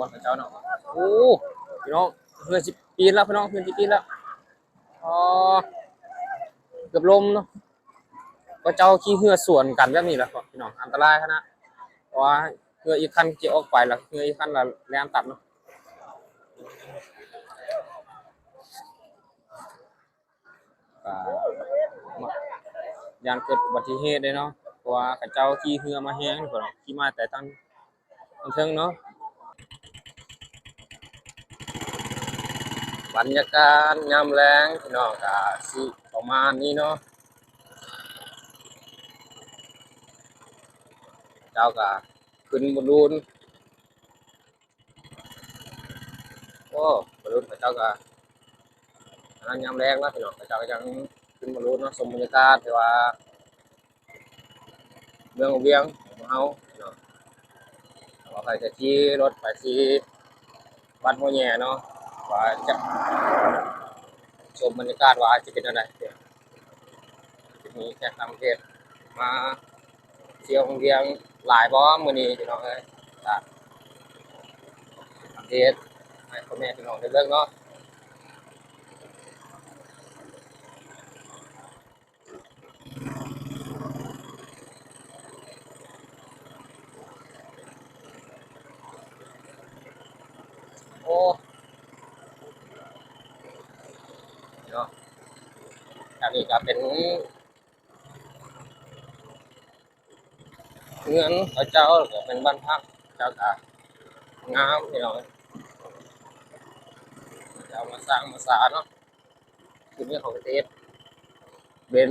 ເຂົາເຈົ້າເນາະ. ໂອ້ ພີ່ນ້ອງ ເຮືອຊິປີນແລ້ວ ພີ່ນ້ອງ ເຮືອຊິປີນແລ້ວ. ອໍ ເກືອບລົ້ມເນາະ. ເຂົາເຈົ້າຂີ່ເຮືອສວນກັນແບບນີ້ແຫຼະ ພີ່ນ້ອງ ອັນຕະລາຍຂະໜາດ ເພາະວ່າເຮືອອີກຄັນຊິອອກໄປ ແລ້ວເຮືອອີກຄັນລະແລ່ນຕັດເນາະ. ກະຢ້ານເກີດອຸບັດຕິເຫດເດ້ເນາະ ເພາະວ່າເຂົາເຈົ້າຂີ່ເຮືອມາແຮງ ເຂົາເຈົ້າຂີ່ມາແຕ່ທາງ ເທິງເນາະ. ບັນຍາກາດຍາມແລງ ພີ່ນ້ອງ ກະຊິປະມານນີ້ເນາະ. ເຈົ້າກະຂຶ້ນບອນລູນ. ໂອ້ ບອນລູນເຂົາເຈົ້າກະ ອັນນັ້ນຍາມແລງເນາະ ພີ່ນ້ອງ ເຂົາເຈົ້າກະຍັງຂຶ້ນບອນລູນເນາະ ຊົມບັນຍາກາດ ແຕ່ວ່າ ເມືອງວຽງຂອງເຮົາເນາະ. ວ່າໃຜຈະຂີ່ລົດໄປທີ່ວັດຫ້ວຍແຫຍ່ເນາະ ວ່າຈະຊົມບັນຍາກາດວ່າຈະເປັນແນວໃດ ຈະມີແຂກຕ່າງປະເທດມາທ່ຽວວຽງຫຼາຍບໍ່ມື້ນີ້ ພີ່ນ້ອງເອີຍ. ກະອັບເດດໃຫ້ພໍ່ແມ່ພີ່ນ້ອງໄດ້ເບິ່ງເນາະ. ໂອ້ ເນາະ ອັນນີ້ກະເປັນເຮືອນເຂົາເຈົ້າ ກະເປັນບ້ານພັກເຂົາເຈົ້າ ກະງາມ ພີ່ນ້ອງເອີຍ. ເຂົາເຈົ້າມາສ້າງມາສາເນາະ. ຄືເຮືອນເຂົາກະເຮັດເປັນ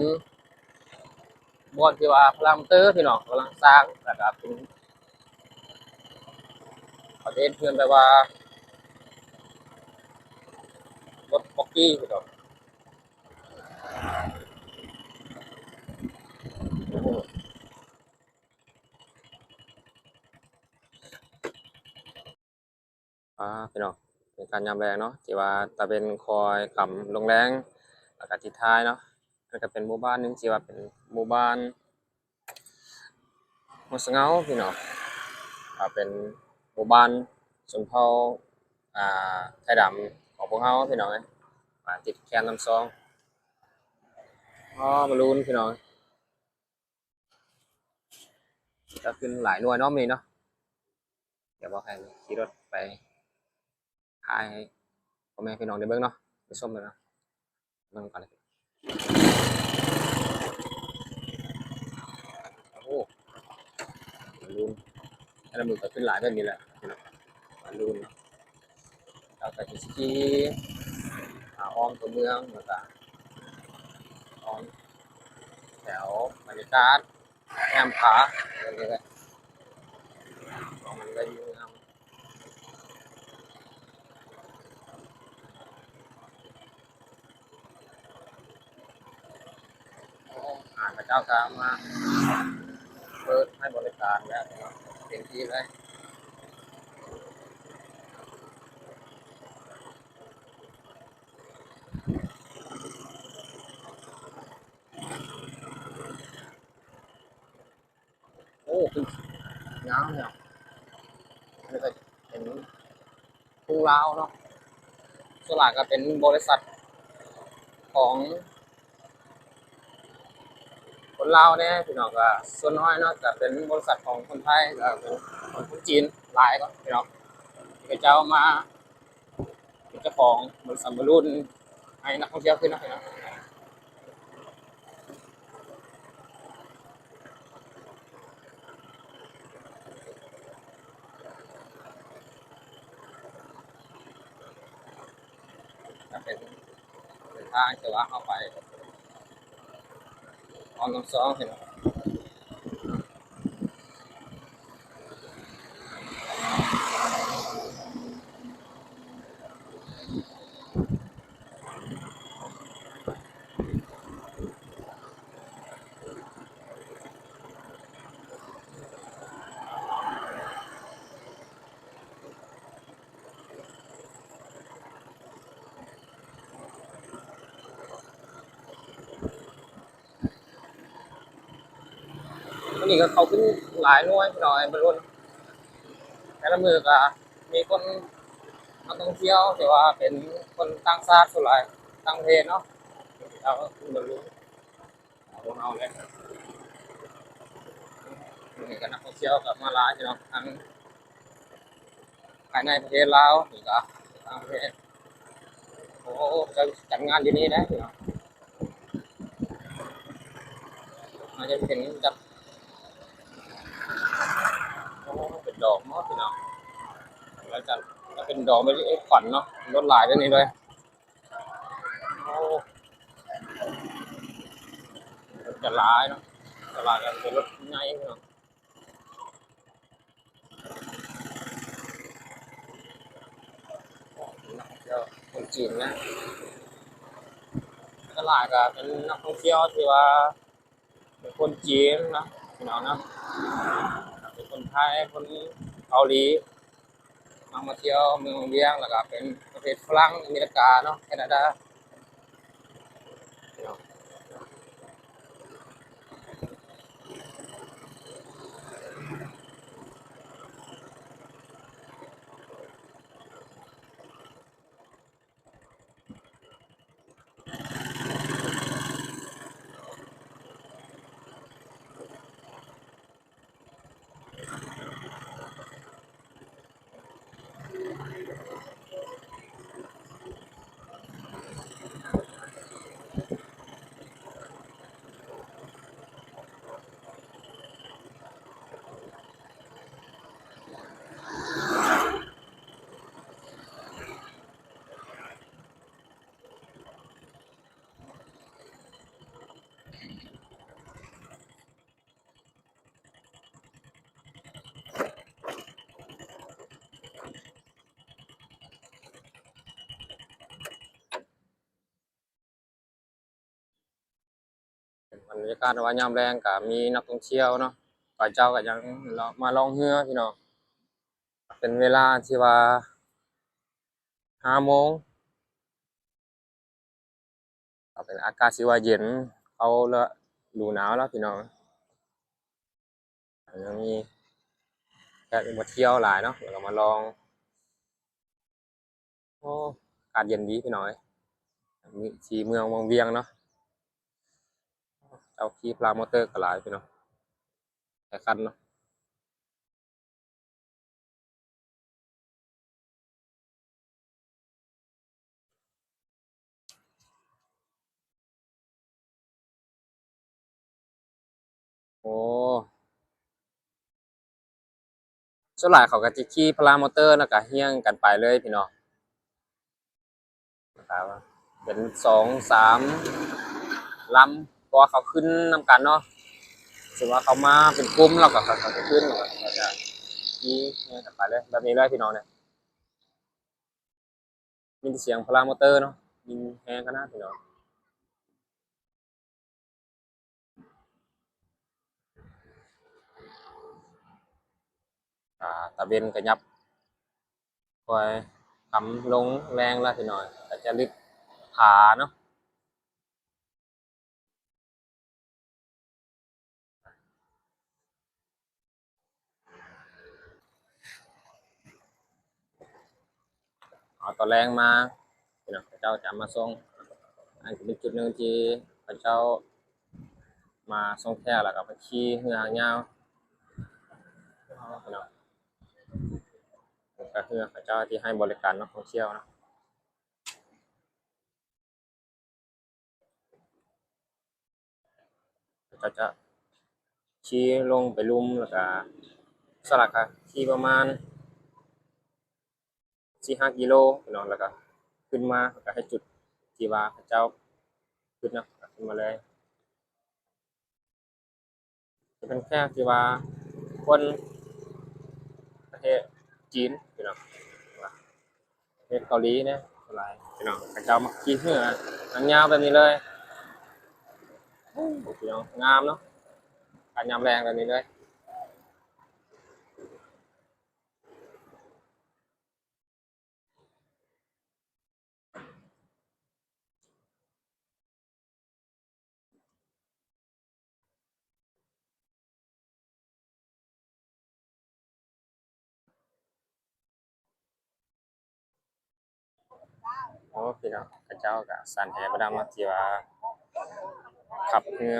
ບ່ອນທີ່ວ່າພາຣາມອເຕີ ພີ່ນ້ອງ ກຳລັງສ້າງ ແລ້ວກະເປັນ ເຂົາເຮັດເຮືອນແບບວ່າລົດບັກກີ້ ພີ່ນ້ອງ. ອ່າ ພີ່ນ້ອງ ເປັນການຍາມແລງເນາະ ທີ່ວ່າຕາເວັນຄ່ອຍຄ່ຳລົງແລງ ແລ້ວກະທິດທ້າຍເນາະ. ມັນກະເປັນໝູ່ບ້ານໜຶ່ງທີ່ວ່າເປັນໝູ່ບ້ານຫົວສະເຫງົາ ພີ່ນ້ອງ ອ່າ ເປັນໝູ່ບ້ານຊົນເຜົ່າ ອ່າ ໄທດຳຂອງພວກເຮົາ ພີ່ນ້ອງເອີຍ ມາຕິດແຄມນ້ຳຊອງ. ອໍ ບອນລູນ ພີ່ນ້ອງ ກະຂຶ້ນຫຼາຍໜ່ວຍເນາະມື້ນີ້ເນາະ. ດຽວບໍ່ແພງຂີ່ລົດໄປຖ່າຍໃຫ້ພໍ່ແມ່ພີ່ນ້ອງໄດ້ເບິ່ງເນາະ ໄປຊົມເບິ່ງເນາະ ເບິ່ງກ່ອນເລີຍ. ໂອ້ ບອນລູນ ແຕ່ລະມື້ກະຂຶ້ນຫຼາຍແບບນີ້ແຫຼະ ບອນລູນເນາະ. ເຮົາກະຊິຂີ່ ອ່າ ອ້ອມຕົວເມືອງ ແລ້ວກະອ້ອມແຖວບັນຍາກາດແຄມຜາ ເບິ່ງນີ້ແຫຼະ ມັນກະຢູ່ງາມ. ອ່າ ເຂົາເຈົ້າກະມາເປີດໃຫ້ບໍລິການແລ້ວເນາະ ເຕັມທີ່ເລີຍ. ໂອ້ ຄືງາມເນາະ. ອັນນີ້ກະເປັນທຸງລາວເນາະ ສ່ວນຫຼາຍກະເປັນບໍລິສັດຂອງຄົນລາວແດ່ ພີ່ນ້ອງ ກະສ່ວນນ້ອຍເນາະ ກະເປັນບໍລິສັດຂອງຄົນໄທ ກະເປັນຂອງຄົນຈີນຫຼາຍເນາະ ພີ່ນ້ອງ ທີ່ເຂົາເຈົ້າມາ ເປັນເຈົ້າຂອງບໍລິສັດບອນລູນໃຫ້ນັກທ່ອງທ່ຽວຂຶ້ນເນາະ ພີ່ນ້ອງ. ກະເປັນເສັ້ນທາງທີ່ວ່າເຮົາໄປ ອ້ອມນ້ຳຊອງ ພີ່ນ້ອງ. ມື້ນີ້ກະເຂົ້າຂຶ້ນຫຼາຍໜ່ວຍ ພີ່ນ້ອງເອີຍ ບອນລູນ ແຕ່ລະມື້ກະ ມີຄົນ ນັກທ່ອງທ່ຽວທີ່ວ່າເປັນຄົນຕ່າງຊາດສ່ວນຫຼາຍ ຕ່າງປະເທດເນາະ ເອົາ ເບິ່ງດູ ເອົາ ເອົາເລີຍ ມື້ນີ້ກໍນັກທ່ອງທ່ຽວກໍມາຫຼາຍເນາະ ທັງພາຍໃນປະເທດລາວ ແລ້ວກໍຕ່າງປະເທດ. ໂອ້ ເຂົາຈັດງານຢູ່ນີ້ເດ້ພີ່ນ້ອງ ໜ້າຈະເປັນຈັດ ໂອ້ ເປັນດອກເນາະພີ່ນ້ອງ ແລ້ວຈະເປັນດອກເປັນຂວັນເນາະ ລົດຫຼາຍເດ້ນີ້ເລີຍ. ໂອ້ ລົດຈະຫຼາຍເນາະ ຈະຫຼາຍກັນເປັນລົດໃຫຍ່ພີ່ນ້ອງ. ນັກທ່ອງທ່ຽວຄົນຈີນນະ ສ່ວນຫຼາຍກໍເປັນນັກທ່ອງທ່ຽວທີ່ວ່າເປັນຄົນຈີນນະ ພີ່ນ້ອງນະ ເປັນຄົນໄທ ຄົນເກົາຫຼີ ມັກມາທ່ຽວເມືອງວັງວຽງ ແລ້ວກໍເປັນປະເທດຝຣັ່ງ ອາເມລິກາເນາະ ແຄນາດາ. ບັນຍາກາດວ່າຍາມແລງກໍມີນັກທ່ອງທ່ຽວເນາະ ເຂົາເຈົ້າກໍຍັງມາລ່ອງເຮືອພີ່ນ້ອງ ເປັນເວລາທີ່ວ່າຫ້າໂມງ ກໍເປັນອາກາດທີ່ວ່າເຢັນ ເຂົ້າລະດູໜາວແລ້ວພີ່ນ້ອງ ຍັງມີແຂກມາທ່ຽວຫຼາຍເນາະ ແລ້ວກໍມາລ່ອງ. ໂອ້ ອາກາດເຢັນດີພີ່ນ້ອງເອີຍ ທີ່ເມືອງວັງວຽງເນາະ ເຈົ້າຂີ່ພາລາມໍເຕີກໍຫຼາຍພີ່ນ້ອງ ຫຼາຍຄັນເນາະ. ໂອ້ ສ່ວນຫຼາຍເຂົາກໍຈະຂີ່ພາລາມໍເຕີ ແລ້ວກໍຮຽງກັນໄປເລີຍພີ່ນ້ອງ ເປັນສອງສາມລຳ ເພາະວ່າເຂົາຂຶ້ນນຳກັນເນາະ ສົມມຸດວ່າເຂົາມາເປັນກຸ່ມ ແລ້ວກໍເຂົາ ເຂົາຈະຂຶ້ນ ແລ້ວກໍຂີ່ຮຽງກັນໄປເລີຍ ແບບນີ້ເລີຍພີ່ນ້ອງເອີຍ. ຍິນແຕ່ສຽງພາລາມໍເຕີເນາະ ຍິນແຮງຂະໜາດພີ່ນ້ອງ. ອາ ຕາເວັນກໍຫຍັບຄ່ອຍຄ່ຳລົງແລງແລ້ວພີ່ນ້ອງ ກໍຈະລຶບຜາເນາະ. ເອົາ ຕອນແລງມາ ພີ່ນ້ອງ ເຂົາເຈົ້າຈະມາສົ່ງ ອັນນີ້ເປັນຈຸດໜຶ່ງທີ່ເຂົາເຈົ້າມາສົ່ງແຂກ ແລ້ວກໍມາຂີ່ເຮືອຫາງຍາວ ພີ່ນ້ອງ ກໍເຮືອເຂົາເຈົ້າທີ່ໃຫ້ບໍລິການນັກທ່ອງທ່ຽວເນາະ. ເຂົາເຈົ້າຈະຂີ່ລົງໄປລຸ່ມ ແລ້ວກະສະຫຼັກ ກະຂີ່ປະມານສີ່ຫ້າກິໂລພີ່ນ້ອງ ແລ້ວກະຂຶ້ນມາ ແລ້ວກະໃຫ້ຈຸດທີ່ວ່າເຂົາເຈົ້າຂຶ້ນເນາະ ກະຂຶ້ນມາເລີຍ. ຈະເປັນແຂກທີ່ວ່າຄົນປະເທດຈີນພີ່ນ້ອງ ປະເທດເກົາຫຼີແດ່ສ່ວນຫຼາຍພີ່ນ້ອງ ເຂົາເຈົ້າມັກຂີ່ເຮືອຫາງຍາວແບບນີ້ເລີຍ. ໂອ້ ພີ່ນ້ອງ ງາມເນາະ ອາກາດຍາມແລງແບບນີ້ເລີຍ. ໂ ໂອ້ ພີ່ນ້ອງ ເຂົາເຈົ້າກະສານແຫປະດຳເນາະ ທີ່ວ່າຂັບເຮືອ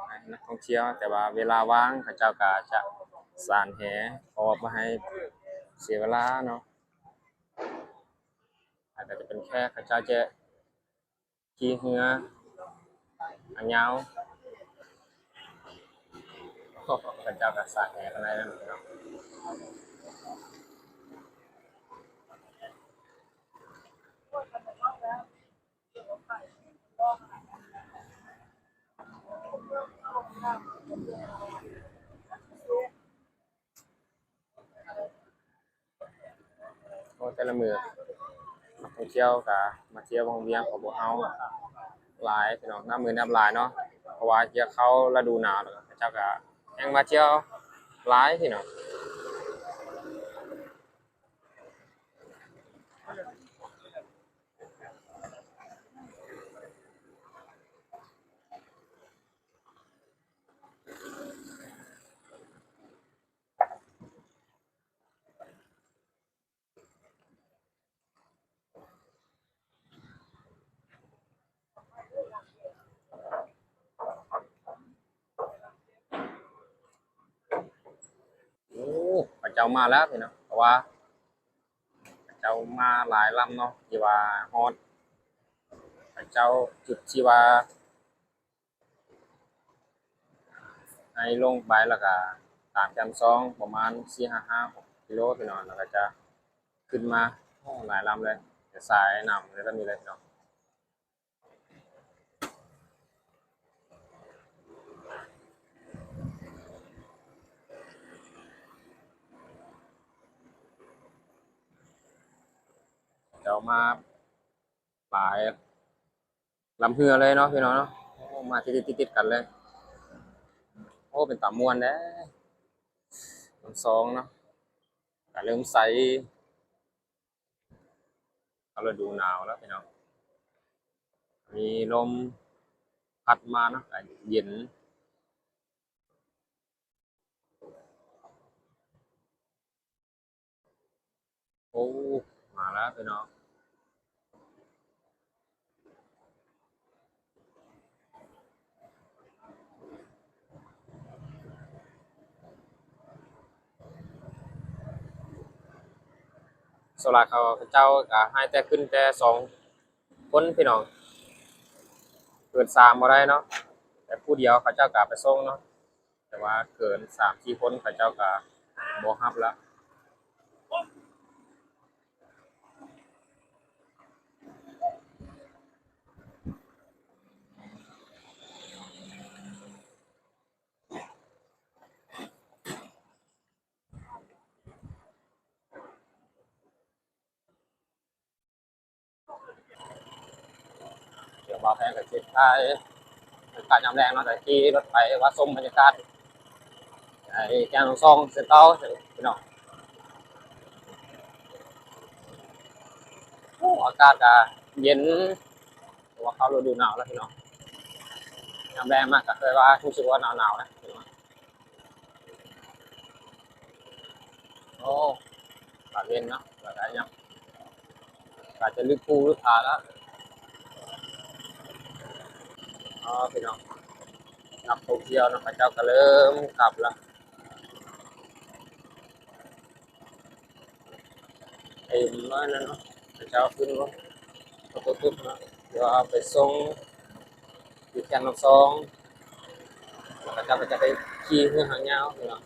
ໃຫ້ນັກທ່ອງທ່ຽວ ແຕ່ວ່າເວລາວ່າງເຂົາເຈົ້າກະຈະສານແຫ ເພາະວ່າບໍ່ໃຫ້ເສຍເວລາເນາະ. ແລ້ວກະຈະເປັນແຂກ ເຂົາເຈົ້າຈະ ຂີ່ເຮືອຫາງຍາວ ເຂົາເຈົ້າກະສາແຫຂ້າງໃນນັ້ນເນາະ. ໂອ້ ແຕ່ລະມື້ນັກທ່ອງທ່ຽວກະມາທ່ຽວວັງວຽງຂອງພວກເຮົາຫຼາຍພີ່ນ້ອງ ນັບມື້ນັບຫຼາຍເນາະ ເພາະວ່າຈະເຂົ້າລະດູໜາວແລ້ວ ເຂົາເຈົ້າກະແຮ່ງມາທ່ຽວຫຼາຍພີ່ນ້ອງ. ໂອ້ ເຂົາເຈົ້າມາແລ້ວພີ່ນ້ອງ ເພາະວ່າເຂົາເຈົ້າມາຫຼາຍລຳເນາະ ທີ່ວ່າຮອດ ເຂົາເຈົ້າຈຸດທີ່ວ່າ ໃຫ້ລົງໄປແລ້ວກະຕາມແຄມຊອງປະມານສີ່ຫ້າຫ້າຫົກກິໂລພີ່ນ້ອງ ແລ້ວກະຈະຂຶ້ນມາ. ໂອ້ ຫຼາຍລຳເລີຍ ຈະສາຍນ້ຳເລີຍ ແບບນີ້ເລີຍພີ່ນ້ອງ. ເຈົ້າມາຫຼາຍ ລຳເຮືອເລີຍເນາະພີ່ນ້ອງເນາະ. ໂອ້ ມາຕິດໆກັນເລີຍ. ໂອ້ ເປັນຕາມ່ວນເດ້ ນ້ຳຊອງເນາະ ກະເລີ່ມໃສ ເຂົ້າລະດູໜາວແລ້ວພີ່ນ້ອງ. ມີລົມພັດມາເນາະ ກະເຢັນ. ໂອ້ ມາແລ້ວພີ່ນ້ອງ. ສ່ວນຫຼາຍເຂົາເຈົ້າກະໃຫ້ແຕ່ຂຶ້ນແຕ່ສອງຄົນພີ່ນ້ອງ ເກີນສາມບໍ່ໄດ້ເນາະ ແຕ່ຜູ້ດຽວເຂົາເຈົ້າກະໄປສົ່ງເນາະ. ແຕ່ວ່າເກີນສາມສີ່ຄົນເຂົາເຈົ້າກະບໍ່ຮັບລະ. ດຽວບ່າວແພງກະຊິຖ່າຍບັນຍາກາດຍາມແລງເນາະ ແຕ່ຂີ່ລົດໄປວ່າຊົມບັນຍາກາດ ໄປແກ້ງນ້ຳຊອງເຊັ່ນເກົ່າພີ່ນ້ອງ. ໂອ້ ອາກາດກະເຢັນ ເພາະວ່າເຂົ້າລະດູໜາວແລ້ວພີ່ນ້ອງ. ຍາມແລງມາກະເຄີຍວ່າຮູ້ສຶກວ່າໜາວໆນະ. ໂອ້ ອາກາດເຢັນເນາະ ແລ້ວກະຍັງ ກະຈະລຶບພູລຶບຜາແລ້ວ. ອໍ ພີ່ນ້ອງ ນັກທ່ອງທ່ຽວເນາະ ເຂົາເຈົ້າກະເລີ່ມກັບແລ້ວ. ເຕັມແລ້ວເນາະ ເຂົາເຈົ້າຂຶ້ນລົດຕູ້ຕຶກເນາະ ເພື່ອເອົາໄປສົ່ງຢູ່ແຄມນ້ຳຊອງ ແລ້ວເຂົາເຈົ້າກະຈະໄປຂີ່ເຮືອຫາງຍາວພີ່ນ້ອງ.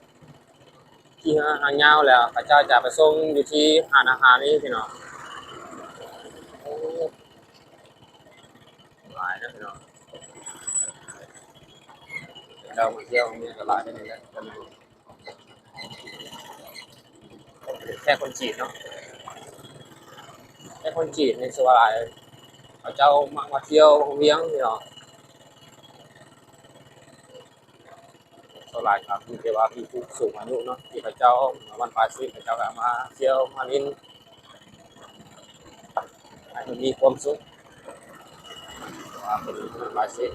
ຂີ່ເຮືອຫາງຍາວແລ້ວ ເຂົາເຈົ້າຈະໄປສົ່ງຢູ່ທີ່ຮ້ານອາຫານນີ້ພີ່ນ້ອງ. ໂອ້ ຫຼາຍເດີພີ່ນ້ອງ ເຈົ້າມາທ່ຽວນີ້ກະຫຼາຍເດີນີ້ແຫຼະ. ແຂກຄົນຈີນເນາະ ແຂກຄົນຈີນນີ້ສ່ວນຫຼາຍ ເຂົາເຈົ້າມັກມາທ່ຽວວັງວຽງພີ່ນ້ອງ. ສ່ວນຫຼາຍກະມີແຕ່ວ່າມີຜູ້ສູງອາຍຸເນາະ ທີ່ເຂົາເຈົ້າມາວັນປາຍສິກ ເຂົາເຈົ້າກະມາທ່ຽວມາຫຼິ້ນ ໃຫ້ມັນມີຄວາມສຸກ ເພາະວ່າເປັນວັນປາຍສິກ.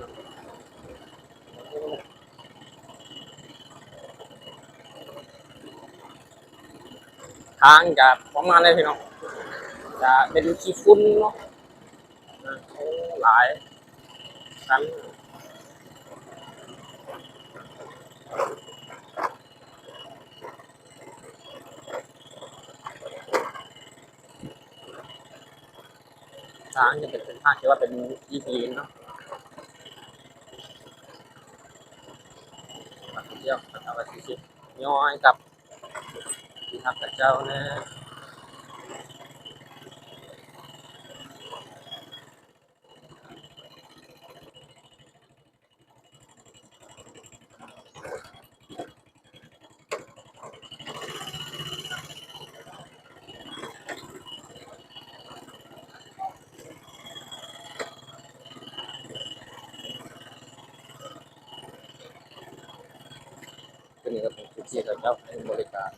ທາງກະປະມານນີ້ພີ່ນ້ອງ ກະເປັນຂີ້ຝຸ່ນເນາະ. ໂອ້ ຫຼາຍຄັນ. ທາງນີ້ເປັນເສັ້ນທາງທີ່ວ່າເປັນທີ່ດິນເນາະ ນັກທ່ອງທ່ຽວເຂົາເຈົ້າກໍຊິຍ້ອຍກັບທີ່ພັກເຂົາເຈົ້າແດ່. ຕົວນີ້ກໍເປັນຈຸດທີ່ເຂົາເຈົ້າໃຫ້ບໍລິການ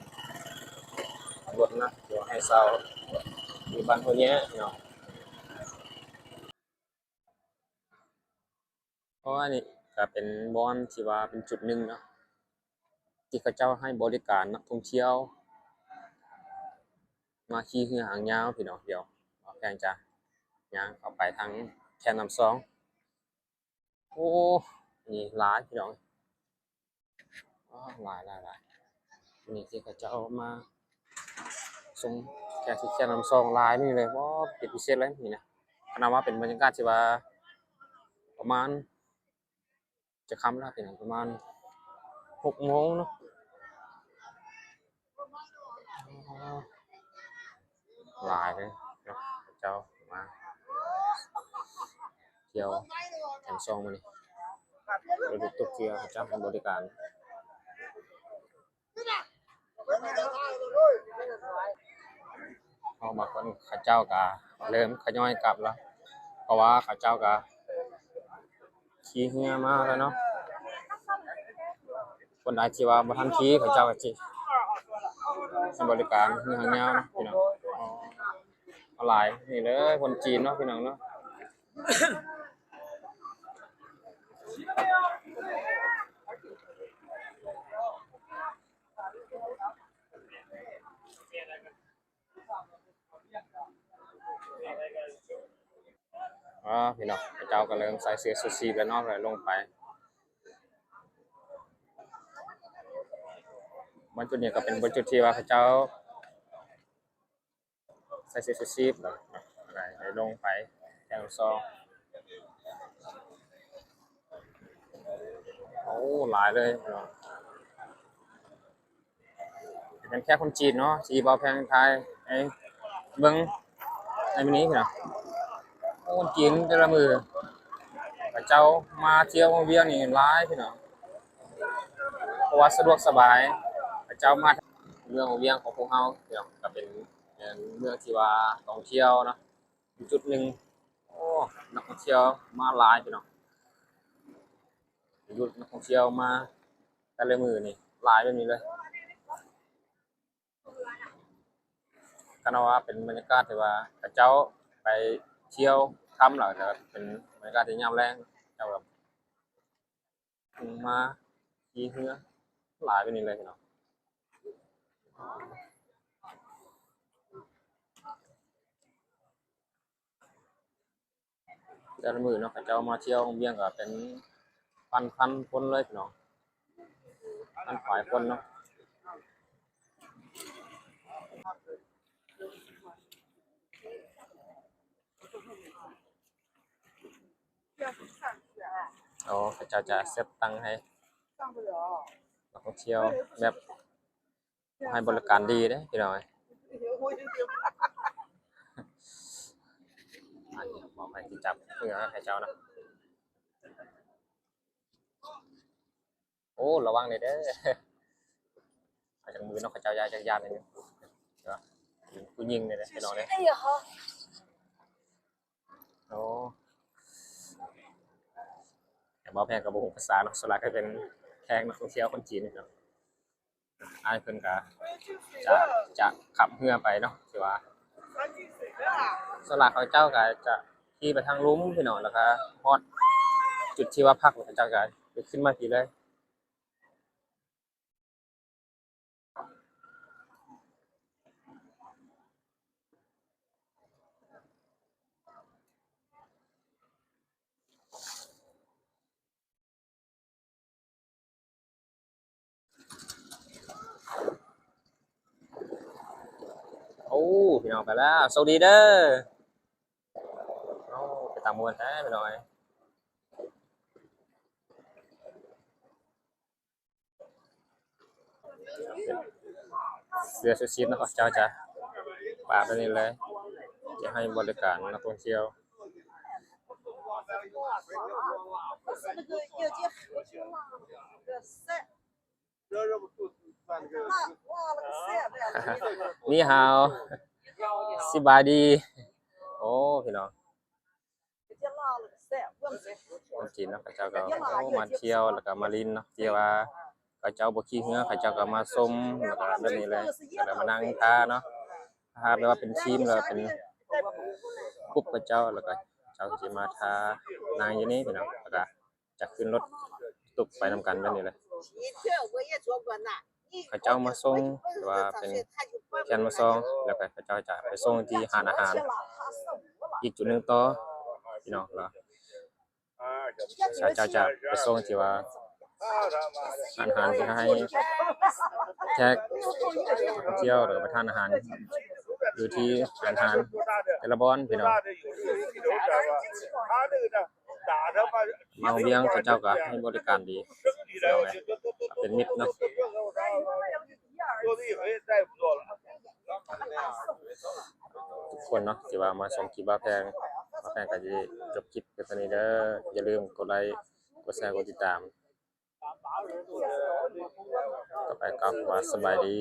ລົດນະ ທີ່ວ່າໃຫ້ເຊົ່າຢູ່ບ້ານຫ້ວຍແຍະເນາະ. ເພາະວ່ານີ້ກະເປັນບ່ອນທີ່ວ່າເປັນຈຸດໜຶ່ງເນາະ ທີ່ເຂົາເຈົ້າໃຫ້ບໍລິການນັກທ່ອງທ່ຽວມາຂີ່ເຮືອຫາງຍາວພີ່ນ້ອງ. ດຽວບ່າວແພງຈະຍ່າງເຂົ້າໄປທາງແຄມນ້ຳຊອງ. ໂອ້ ນີ້ຫຼາຍພີ່ນ້ອງ. ວ້າວ ຫຼາຍໆໆ ນີ້ທີ່ເຂົາເຈົ້າມາສົ່ງແຂກທີ່ແຄມນ້ຳຊອງຫຼາຍນີ້ເລີຍ. ວ້າວ ເປັນພິເສດເລີຍນີ້ນະ. ຂະໜາດວ່າເປັນບັນຍາກາດທີ່ວ່າປະມານ ຈະຄ່ຳແລ້ວພີ່ນ້ອງ ປະມານຫົກໂມງເນາະ. ຫຼາຍເລີຍເນາະ ເຂົາເຈົ້າມາທ່ຽວແຄມນ້ຳຊອງມື້ນີ້. ລົດຕຸກເທື່ອເຂົາເຈົ້າໃຫ້ບໍລິການ. ເພາະບາງຄົນເຂົາເຈົ້າກະເລີ່ມທະຍອຍກັບແລ້ວ ເພາະວ່າເຂົາເຈົ້າກະຂີ່ເຮືອມາແລ້ວເນາະ. ຄົນໃດທີ່ວ່າບໍ່ທັນຂີ່ ເຂົາເຈົ້າກະຊິໃຫ້ບໍລິການເຮືອຫາງຍາວເນາະພີ່ນ້ອງ. ມາຫຼາຍນີ້ເລີຍ ຄົນຈີນເນາະພີ່ນ້ອງເນາະ. ອໍ ພີ່ນ້ອງ ເຂົາເຈົ້າກໍເລີ່ມໃສ່ເສື້ອຊູຊີບແລ້ວເນາະ ແລ້ວລົງໄປ. ບ່ອນຈຸດນີ້ກໍເປັນບ່ອນຈຸດທີ່ວ່າເຂົາເຈົ້າ ໃສ່ເສື້ອຊູຊີບເນາະ ແລ້ວກໍໄດ້ລົງໄປແຄມນ້ຳຊອງ. ໂອ້ ຫຼາຍເລີຍເນາະ ເປັນແຂກຄົນຈີນເນາະ ທີ່ບ່າວແພງຖ່າຍໃຫ້ເບິ່ງໃນມື້ນີ້ເນາະ. ໂອ້ ຄົນຈີນແຕ່ລະມື້ ເຂົາເຈົ້າມາທ່ຽວວັງວຽງນີ້ຫຼາຍພີ່ນ້ອງ ເພາະວ່າສະດວກສະບາຍ ເຂົາເຈົ້າມາ ເມືອງວັງວຽງຂອງພວກເຮົາເນາະ ກໍເປັນ ເປັນເມືອງທີ່ວ່າທ່ອງທ່ຽວເນາະ ຢູ່ຈຸດໜຶ່ງ. ໂອ້ ນັກທ່ອງທ່ຽວມາຫຼາຍພີ່ນ້ອງ ຢູ່ ນັກທ່ອງທ່ຽວມາແຕ່ລະມື້ນີ້ຫຼາຍແບບນີ້ເລີຍ. ຄັນວ່າເປັນບັນຍາກາດທີ່ວ່າເຂົາເຈົ້າໄປທ່ຽວຄ່ຳ ແລ້ວກໍເປັນບັນຍາກາດທີ່ຍາມແລງ ເຈົ້າແບບ ມາຂີ່ເຮືອຫຼາຍປານນີ້ເລີຍເນາະ. ແຕ່ລະມື້ເນາະ ເຂົາເຈົ້າມາທ່ຽວວຽງກໍເປັນພັນໆຄົນເລີຍພີ່ນ້ອງ ພັນປາຍຄົນເນາະ. ໂອ້ ເຂົາເຈົ້າຈະເຊັດຕັ່ງໃຫ້ນັກທ່ອງທ່ຽວແບບໃຫ້ບໍລິການດີເດ້ພີ່ນ້ອງເອີຍ. ອັນນີ້ມອບໃຫ້ທີ່ຈັບເຮືອໃຫ້ເຈົ້ານະ. ໂອ້ ລະວັງແດ່ເດີ ເອົາຈັກມືເນາະ ເຂົາເຈົ້າຢ້ານ ຢ້ານຢູ່ ເຫັນບໍ່ ຜູ້ຍິງນີ້ແຫຼະພີ່ນ້ອງເອີຍ. ໂອ້ ແຕ່ບໍ່ແພງກໍບໍ່ຮູ້ພາສາເນາະ ສ່ວນຫຼາຍກໍເປັນແຂກນັກທ່ອງທ່ຽວຄົນຈີນເນາະ. ອ້າຍເພິ່ນກະຈະ ຈະຂັບເຮືອໄປເນາະ ທີ່ວ່າສ່ວນຫຼາຍເຂົາເຈົ້າກະຈະຂີ່ໄປທາງລຸ່ມພີ່ນ້ອງ ແລ້ວກະຮອດຈຸດທີ່ວ່າພັກ ເຂົາເຈົ້າກະຂຶ້ນມາພີ້ເລີຍ. ເ ພີ່ນ້ອງໄປແລ້ວ ໂຊກດີເດີ. ເອົາ ໄປຕາມມ່ວນແທ້ພີ່ນ້ອງເອີຍ. ເສື້ອຊູຊີບເນາະ ເຂົາເຈົ້າຈະປະແບບນີ້ເລີຍ ຈະໃຫ້ບໍລິການນັກທ່ອງທ່ຽວ. ນີ້ຮາວ ສະບາຍດີ. ໂອ້ ພີ່ນ້ອງ ຄົນຈີນເນາະ ເຂົາເຈົ້າກໍ ໂອ້ ມາທ່ຽວ ແລ້ວກໍມາຫຼິ້ນເນາະ ທີ່ວ່າເຂົາເຈົ້າບໍ່ຂີ່ເຮືອ ເຂົາເຈົ້າກໍມາຊົມ ແລ້ວກໍແບບນີ້ເລີຍ ກໍເລີຍມານັ່ງທ່າເນາະ ຖ້າແບບວ່າເປັນທີມ ແລ້ວເປັນກຸ່ມເຂົາເຈົ້າ ແລ້ວກໍເຂົາເຈົ້າຊິມາທ່ານັ່ງຢູ່ນີ້ພີ່ນ້ອງ ແລ້ວກໍຈະຂຶ້ນລົດຕຸກໄປນຳກັນແບບນີ້ເລີຍ. ເຂົາເຈົ້າມາສົ່ງ ຫຼືວ່າເປັນແຄນມາສ່ອງ ແລ້ວກໍເຂົາເຈົ້າຈະໄປສົ່ງທີ່ຮ້ານອາຫານອີກຈຸດໜຶ່ງຕໍ່ ພີ່ນ້ອງເນາະ. ເຂົາເຈົ້າຈະໄປສົ່ງທີ່ວ່າຮ້ານອາຫານທີ່ໃຫ້ແຂກທ່ອງທ່ຽວ ແລ້ວກໍໄປທານອາຫານຢູ່ທີ່ຮ້ານອາຫານແຕ່ລະບ່ອນ ພີ່ນ້ອງ. ມາວຽງເຂົາເຈົ້າກໍໃຫ້ບໍລິການດີ ເປັນມິດເນາະ ທຸກຄົນເນາະ ທີ່ວ່າມາຊົມຄລິບບ່າວແພງ. ບ່າວແພງກໍຊິຈົບຄລິບພຽງເທົ່ານີ້ເດີ. ຢ່າລືມກົດໄລ້ ກົດແຊ ກົດຕິດຕາມ. ຕໍ່ໄປກໍຂໍວ່າສະບາຍດີ.